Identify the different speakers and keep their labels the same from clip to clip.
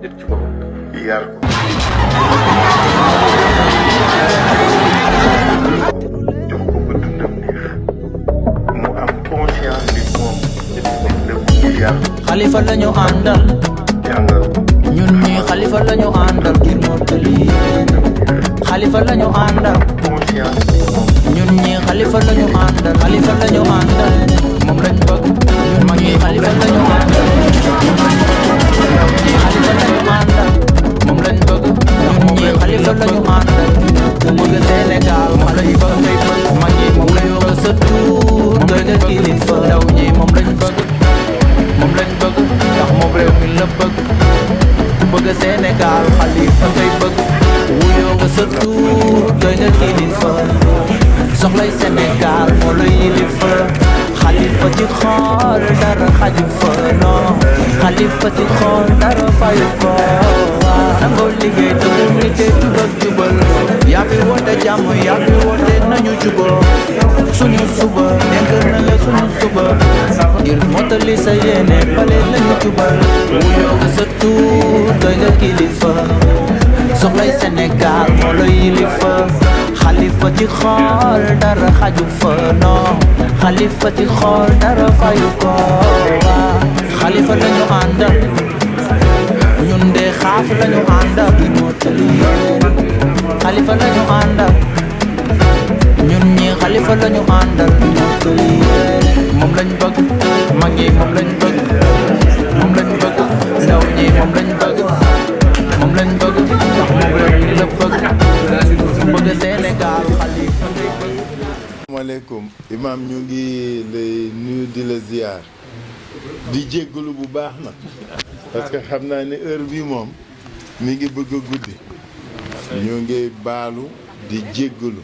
Speaker 1: nit ci boppam yar ko jox ko ba dundam neex mu am conscience ni moom nit la mu yar
Speaker 2: xalifa lañu àndal
Speaker 1: jàngal ko
Speaker 2: ñun ñi xalifa lañu àndal ngir mottali xalifa lañu àndal
Speaker 1: conscience ni moom
Speaker 2: ñun ñi xalifa lañu àndal xalifa lañu àndal moom lañ bëgg ñun mag ñi xalifa lañu àndal xalifa lañu àndal moom lañ bëgg ñun ñi xalifa lañu àndal ku bëgg Sénégal moom lañ bëgg mag ñi moom lañ bëgg sa tuur doy nga kilifa ndaw ñi moom lañ bëgg ndax moom réew mi la bëgg ku bëgg Sénégal xalifa ngay bëgg wuyoo nga sa tuur doy nga kilifa soxlay Sénégal moo la yilifa xalifa ci xool dara xaju fa non xalifa ci xool dara fayu ko nangoo liggéey te bu liggéey jubal jubal yaa fi woote jàmm yaa fi woote nañu juboo suñu suba dénk na la suñu suba ngir mottali sa yéene bale lañu jubal wuyoo nga sa tuur doy nga kilifa soxlay Sénégal moo la yilifa xalifa ci xool dara xaju fa non xalifa ci xool dara fayu ko xalifa lañu àndal ñun de xaaf lañu àndal di mottali xalifa lañu àndal ñun ñi xalifa lañu àndal di mottali moom lañ bëgg mag yi moom lañ bëgg ndaw ñi moom lañ bëgg ndax moom réew mi la bëgg bëgg Sénégal xalifa ngay bëgg.
Speaker 3: asalaamaaleykum imam ñu ngi lay nuyu di la ziar di jéggalu bu baax nag parce que xam naa ne heure bi moom mi ngi bëgg a guddi ñu ngi baalu di jéggalu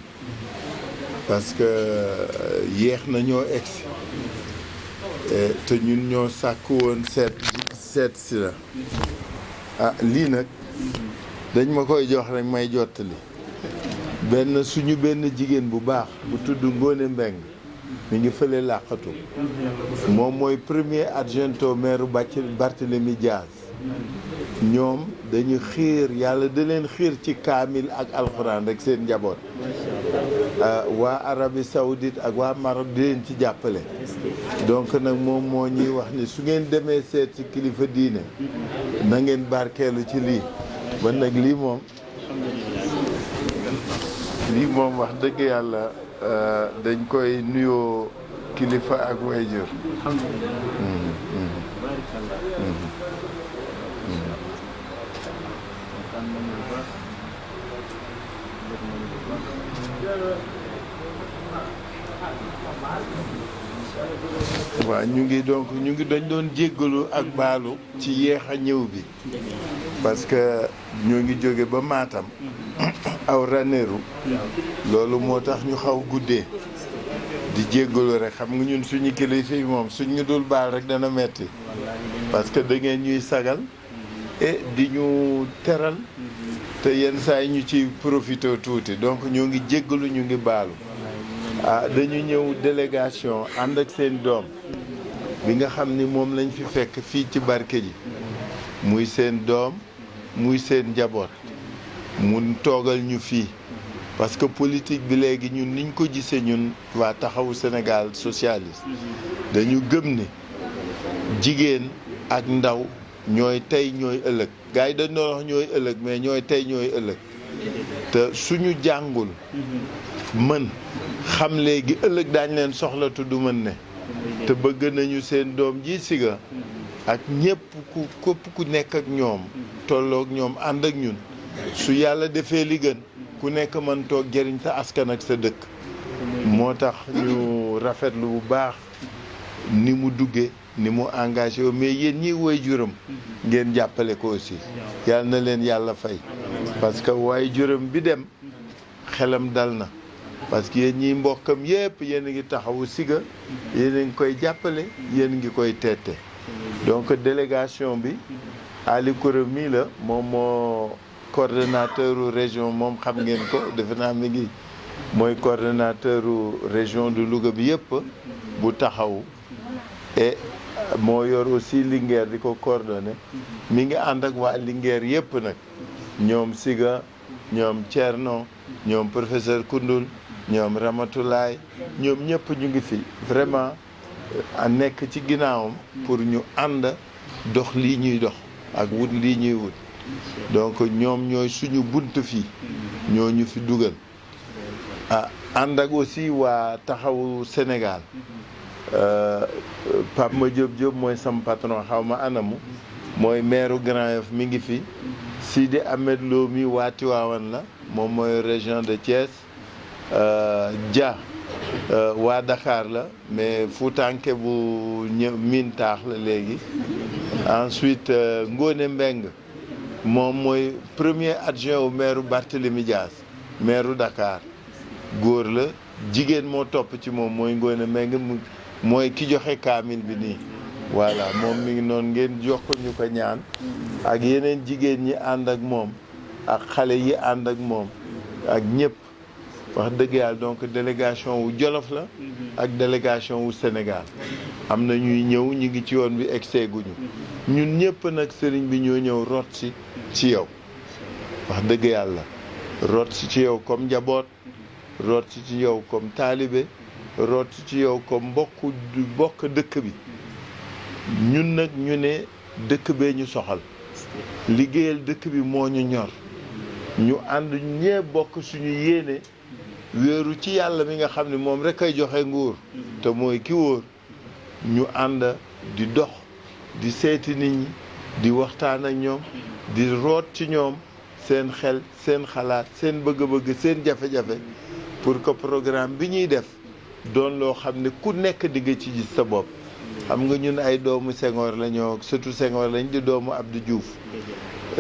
Speaker 3: parce que yéex na ñoo egsi te ñun ñoo sàkk woon seet si la ah lii nag dañ ma koy jox rek may jottali suñu benn jigéen bu baax bu tudd Ngone Mbeng mi ngi fële làqatu moom mooy premier adjoint au maire Barthélémy Diaz ñoom dañu xiir yàlla da leen xiir ci kaamil ak alxuraan rek seen njaboot waa Arabie Saoudite ak waa Maroc di leen ci jàppale donc nag moom moo ñuy wax ni su ngeen demee seet ci kilifa diine na ngeen barkeelu ci lii ba nag lii moom wax dëgg yàlla dañ koy nuyoo kilifa ak wayjur waaw ñu ngi dañ doon jéggalu ak baalu ci yéex a ñëw bi parce que ñoo ngi jóge ba Matam aw Ranérou loolu moo tax ñu xaw guddee di jéggalu rek xam nga ñun suñu kilifa yi moom suñ ñu dul baal rek dana metti parce que da ngeen ñuy sagal et di ñu teral te yenn saa yi ñu ci profité tuuti donc ñoo ngi jéggalu ñu ngi baalu dañu ñëw délégation ànd ak seen doom bi nga xam ni moom lañ fi fekk fii ci barke ji muy seen doom muy seen njaboot mun toogal ñu fii parce que politique bi léegi ñun niñ ko gisee ñun waa taxawu Sénégal socialiste dañu gëm ni jigéen ak ndaw ñooy tey ñooy ëllëg gars yi dañ doon wax ñooy ëllëg mais ñooy tey ñooy ëllëg te suñu jàngul mën xam léegi ëllëg daañ leen soxla te du mën ne te bëgg nañu seen doom ji siga ak képp ku nekk ak ñoom tolloog ñoom ànd ak ñun su yàlla defee li gën ku nekk mën toog jëriñ sa askan ak sa dëkk moo tax ñu rafetlu bu baax ni mu duggee ni mu engagé wu mais yéen ñi woy juram ngeen jàppale ko aussi yàlla na leen yàlla fay parce que waaye juram bi dem xelam dal na parce que yéen ñi mbokkam yépp yéen a ngi taxawu siga yéen a ngi koy jàppale yéen a ngi koy teete donc délégation bi Ali Koura mii la moom moo coordonnateur région moom xam ngeen ko defe naa mi ngi mooy coordonnateur région de Louga bi yëpp bu taxaw et moo yor aussi Linguère di ko coordonné mi ngi ànd ak waa Linguère yépp nag ñoom Siga ñoom Thierno ñoom professeur Koundoul ñoom Ramatoulaye ñoom ñëpp ñu ngi fi vraiment a nekk ci ginnaawam pour ñu ànd dox lii ñuy dox ak wut lii ñuy wut donc ñoom ñooy suñu bunt fii ñoo ñu fi dugal ànd ak aussi waa taxawu Sénégal Pape Madiop mooy sam patron xaw ma anamu mooy maire Grand Yoff mi ngi fi Sidi Ahmed Lo mi waa Tivaouane la moom mooy région de Thiès Dia waa Dakar la mais Foutanké bu miin taax la léegi ensuite Ngone Mbeng moom mooy premier adjoint au maire Barthélémy Dias maire Dakar góor la jigéen moo topp ci moom mooy Ngone Mbeng mooy ki joxe kaamil bi nii voilà moom mi ngi noonu ngeen jox ko ñu ko ñaan ak yeneen jigéen ñi ànd ak moom ak xale yi ànd ak moom ak ñëpp wax dëgg yàlla donc délégation wu Jolof la ak délégation wu Sénégal am na ñuy ñëw ñu ngi ci yoon bi egseeguñu ñun ñëpp nag sëriñ bi ñoo ñëw root si ci yow wax dëgg yàlla root si ci yow comme njaboot root si ci yow comme taalibe root si ci yow comme bokk dëkk bi ñun nag ñu ne dëkk bee ñu soxal liggéeyal dëkk bi moo ñu ñor ñu ànd ñee bokk suñu yéene wéeru ci yàlla mi nga xam ne moom rek ay joxe nguur te mooy ki wóor ñu ànd di dox di seeti nit ñi di waxtaan ak ñoom di root ci ñoom seen xel seen xalaat seen bëgg-bëgg seen jafe-jafe pour que programme bi ñuy def doon loo xam ne ku nekk di nga ci gis sa bopp xam nga ñun ay doomu Senghor la ñoo surtout Senghor lañ di doomu Abdou Diouf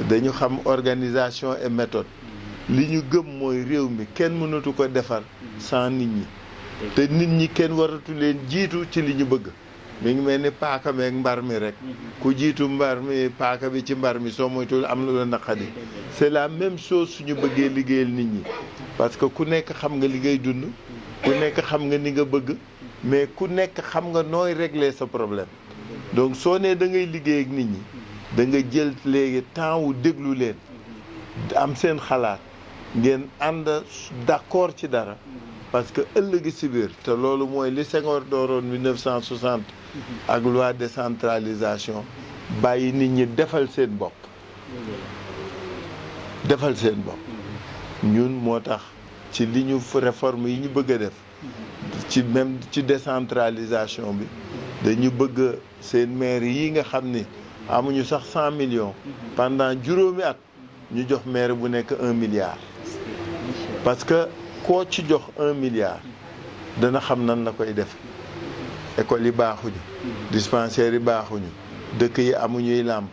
Speaker 3: dañu xam organisation et méthode li ñu gëm mooy réew mi kenn mënatu ko defar sans nit ñi te nit ñi kenn waratu leen jiitu ci li ñu bëgg mi ngi mel ni paaka meeg mbar mi rek ku jiitu mbar mi paaka bi ci mbar mi soo moytuwul am lu la naqadi c'est la même chose suñu bëggee liggéeyal nit ñi parce que ku nekk xam nga li ngay dund ku nekk xam nga ni nga bëgg mais ku nekk xam nga nooy régler sa problème donc soo nee da ngay liggéey ak nit ñi da nga jël léegi temps wu déglu leen am seen xalaat ngeen ànd d'accord ci dara parce que ëllëgi si biir te loolu mooy li Senghor dooroon 1960 ak loi décentralisation bàyyi nit ñi defal seen bopp ñun moo tax ci li ñu réforme yi ñu bëgg a def ci même ci décentralisation bi dañu bëgg seen maire yi nga xam ni amuñu sax 100 millions pendant juróomi at ñu jox maire bu nekk 1 milliard parce que koo ci jox 1 milliard dana xam nan la koy def école yi baaxuñu dispensaires yi baaxuñu dëkk yi amuñuy làmp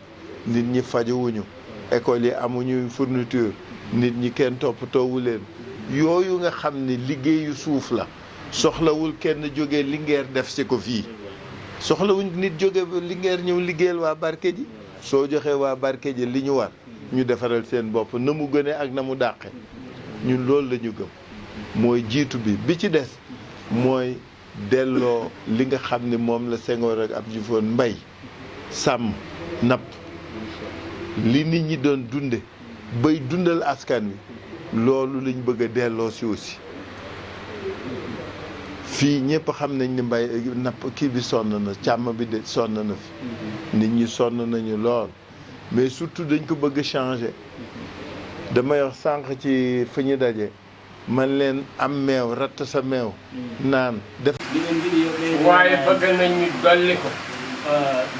Speaker 3: nit ñi fajuwuñu école yi amuñuy fourniture nit ñi kenn toppatoowu leen yooyu nga xam ni liggéeyu suuf la soxlawul kenn jóge Linguère def si ko fii soxlawuñ nit jóge Linguère ñëw liggéeyal waa barke ji soo joxee waa barke ji li ñu war ñu defaral seen bopp na mu gënee ak na mu dàqe ñun loolu la ñu gëm mooy jiitu bi ci des mooy delloo li nga xam ni moom la Senghor ak Abdou Diouf mbay sàmm napp li nit ñi doon dunde bay dundal askan wi loolu lañ bëgg a delloo si aussi fii ñëpp xam nañ ni mbay napp kii bi sonn na càmm bi de sonn na fi nit ñi sonn nañu lool mais surtout dañ ko bëgg changer damay wax sànq ci fi ñu daje man leen am meew ratt sa meew naan def
Speaker 4: waaye bëgg nañ ñu dolli ko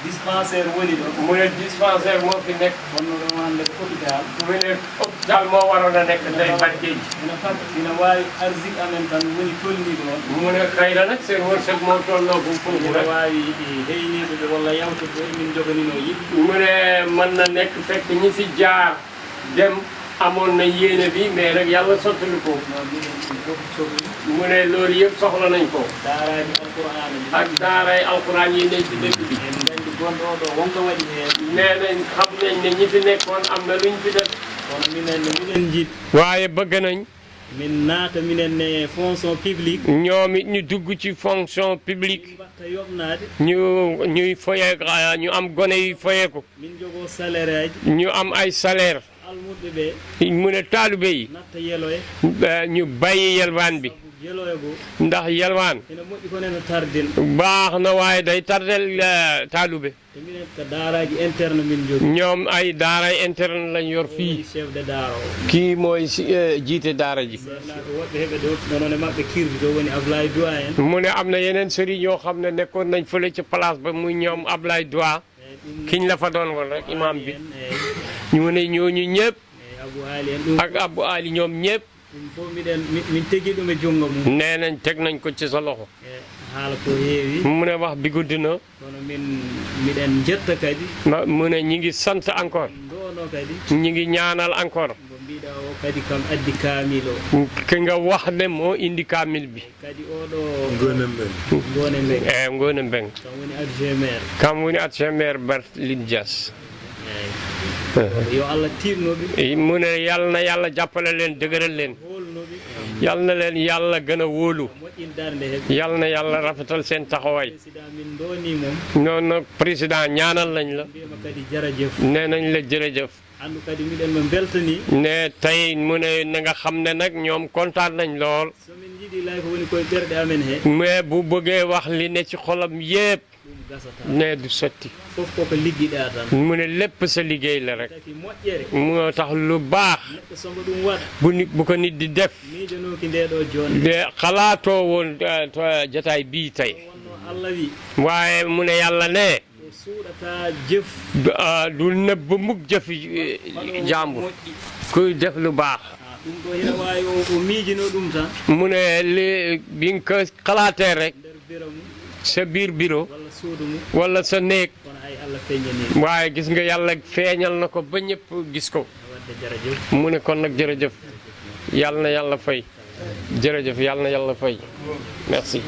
Speaker 5: dispensaire woni ɗo
Speaker 4: mu ne dispensaire moo fi nekk
Speaker 5: wonno ɗo wande hôpital
Speaker 4: mu ne hôpital moo waroon a nekk tey barkeeji
Speaker 5: ene fat ina wawi arzik amen tan woni tolniɗo on
Speaker 4: mu ne xëy na nag seen wërsëg moo tolloo ko foofu
Speaker 5: ene
Speaker 4: rek
Speaker 5: wawi heynide ɓe walla yawtude min joganino yimɓe
Speaker 4: mu ne mën na nekk fekk ñi fi jaar dem amoon na yéene bi mais rek yàlla sottali ko
Speaker 5: no minen ɗum fof sohli
Speaker 4: mu ne loolu yëpp soxla nañ ko
Speaker 5: daaraji alqur'ana ɗi
Speaker 4: ak daaray alquran yi nekk ci dëkk bi
Speaker 5: en gandi gonɗo o ɗo wonko waɗi hen
Speaker 4: nee nañ xam nañ ne ñi fi nekkoon am na luñ fi def
Speaker 5: kono minen no minen jiiɗi
Speaker 4: waaye bëgg nañ
Speaker 5: min naata minen ne fonction publique
Speaker 4: ñoom it ñu dugg ci fonction publique
Speaker 5: mbatta yoɓnaade
Speaker 4: ñuy foye ñu am gone yi foyeeku
Speaker 5: min jogoo salaire aji
Speaker 4: ñu am ay salaire
Speaker 5: almuɓe ɓe
Speaker 4: mu ne taalibe yi
Speaker 5: natta yeloye
Speaker 4: ñu bàyyi yelwaan bi
Speaker 5: yeloye goo
Speaker 4: ndax yelwaan
Speaker 5: ene moƴƴi ko neno tardel
Speaker 4: baax na waaye day tardel taalibe
Speaker 5: te minen ko daaraji interne min jogi
Speaker 4: ñoom ay daaray interne lañ yor fii
Speaker 5: chef de daara o
Speaker 4: kii mooy jiite daara ji
Speaker 5: seedna ko woɓɓe heɓe ɗo noon e maɓɓe kirdi to woni Ablaye Doua en
Speaker 4: mu ne am na yeneen sëriñ yoo xam ne nekkoon nañ fële ci place ba muy ñoom Ablaye Doua kiñ la fa doon woon rek imam bi ñu ne ñooñu ñëpp
Speaker 5: Abou Ali en ɗum
Speaker 4: ak Abou Ali ñoom ñëpp
Speaker 5: ɗum fof min tegi ɗum e junngo mum
Speaker 4: nee nañ teg nañ ko ci sa loxo
Speaker 5: e haala ko heewi
Speaker 4: mu ne wax bi guddi na
Speaker 5: kono miɗen jetta kadi
Speaker 4: mu ne ñi ngi sant encore
Speaker 5: ndono kadi
Speaker 4: ñi ngi ñaanal encore
Speaker 5: mo mbiɗa o kadi kam addi kaamil o
Speaker 4: ki nga wax ne moo indi kaamil bi
Speaker 5: kadi oɗo Ngone Mbeng
Speaker 4: Ngone Mbeng
Speaker 5: kam woni adjoint maire
Speaker 4: kam woni adjoint maire Barthélémy Dias
Speaker 5: yo Allah tinnoɓe
Speaker 4: mu ne yàlla na yàlla jàppale leen dëgëral leen
Speaker 5: holnoɓe
Speaker 4: yàlla na leen yàlla gën a wóolu
Speaker 5: moƴƴin darde heɓe
Speaker 4: yàlla na yàlla rafetal seen taxawaay
Speaker 5: président min ndoni moom
Speaker 4: noonu nag président ñaanal nañ la
Speaker 5: mbiyama kadi jarajef
Speaker 4: nee nañ la jërëjëf
Speaker 5: andu kadi miɗen mo beltani
Speaker 4: ne tey mu ne na nga xam ne nag ñoom kontaan nañ lool
Speaker 5: somin jiiɗi lay ko woni koye ɓerɗe amen he
Speaker 4: mais bu bëggee wax li ne ci xolam yépp
Speaker 5: ɗum gasata
Speaker 4: ne du sotti
Speaker 5: fof koko ligguiɗa tan
Speaker 4: mu ne lépp sa liggéey la rek
Speaker 5: taki moƴƴere
Speaker 4: moo tax lu baax
Speaker 5: neɗɗo songo ɗum waɗa
Speaker 4: bu ko nit di def
Speaker 5: miijonoki nde ɗo jonde
Speaker 4: de xalaatoo woon jataay bii tey
Speaker 5: wonno Allah wi
Speaker 4: waaye mu ne yàlla ne
Speaker 5: o suuɗata jëf
Speaker 4: du nëbb mukk jëfi jàmbur kuy def lu baax
Speaker 5: ɗum ɗo hina wawi o miijino ɗum tan
Speaker 4: mu ne li bi nga ko xalaatee rek
Speaker 5: nder bureau mum
Speaker 4: sa biir bureau
Speaker 5: walla suudu mum
Speaker 4: wala sa néeg
Speaker 5: kono hay Allah feeñani
Speaker 4: waaye gis nga yàlla feeñal na ko ba ñëpp gis ko
Speaker 5: wadde jarajef
Speaker 4: mu ne kon nag jërëjëf yàlla na yàlla fay jërëjëf yàlla na yàlla fay merci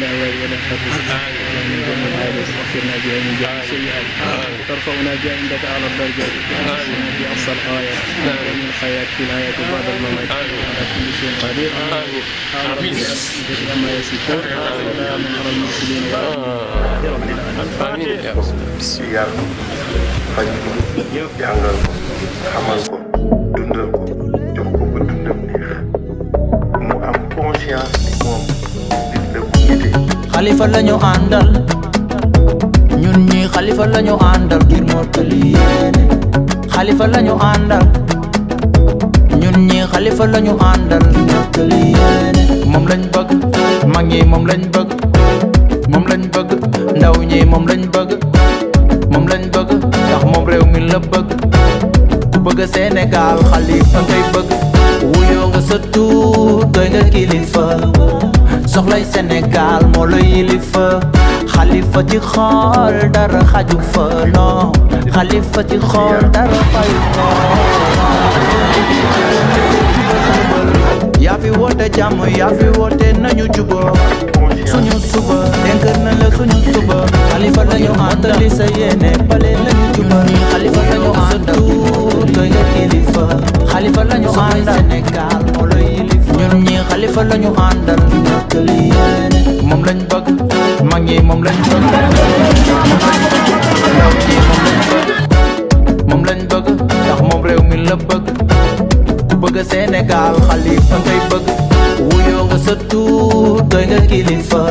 Speaker 5: لا ويلنا واغفرنا بها من جميع السيئات وترفعنا بها عندك اعلى الدرجات في اقصى الغايات ومن الحياه في الحياه بعد الممات على كل شيء قدير امين عما يصفون وسلام على المرسلين
Speaker 4: amiin
Speaker 3: yàlla faj ko jàngal ko xamal ko dundal ko jox ko ba dundam neex mu am conscience ni moom nit la bu nite
Speaker 2: xalifa lañu àndal ñun ñi xalifa lañu àndal ngir mottali yéene xalifa lañu àndal ñun ñi xalifa lañu àndal ngir mottali yéene moom lañ bëgg mag ñi moom lañ bëgg moom lañ bëgg ndaw ñi moom lañ bëgg moom lañ bëgg ndax moom réew mi la bëgg ku bëgg Sénégal xalifa ngay bëgg wuyoo nga sa tur doy nga kilifa soxlay Sénégal moo la yilifa xalifa ci xool dara xaju fa non xalifa ci xool dara xaju fa yaa fi woote jàmm yaa fi woote nañu juboo suñu suba dénk na la suñu suba xalifa lañu àndal sa yéene bale lañu jubal xalifa lañu àndal doy nga kilifa xalifa lañu àndal Sénégal moo la yilifa ñun ñi xalifa lañu mi la bëgg ku bëgg Sénégal xalifa ngay bëgg wuyoo nga sa tuur doy nga kilifa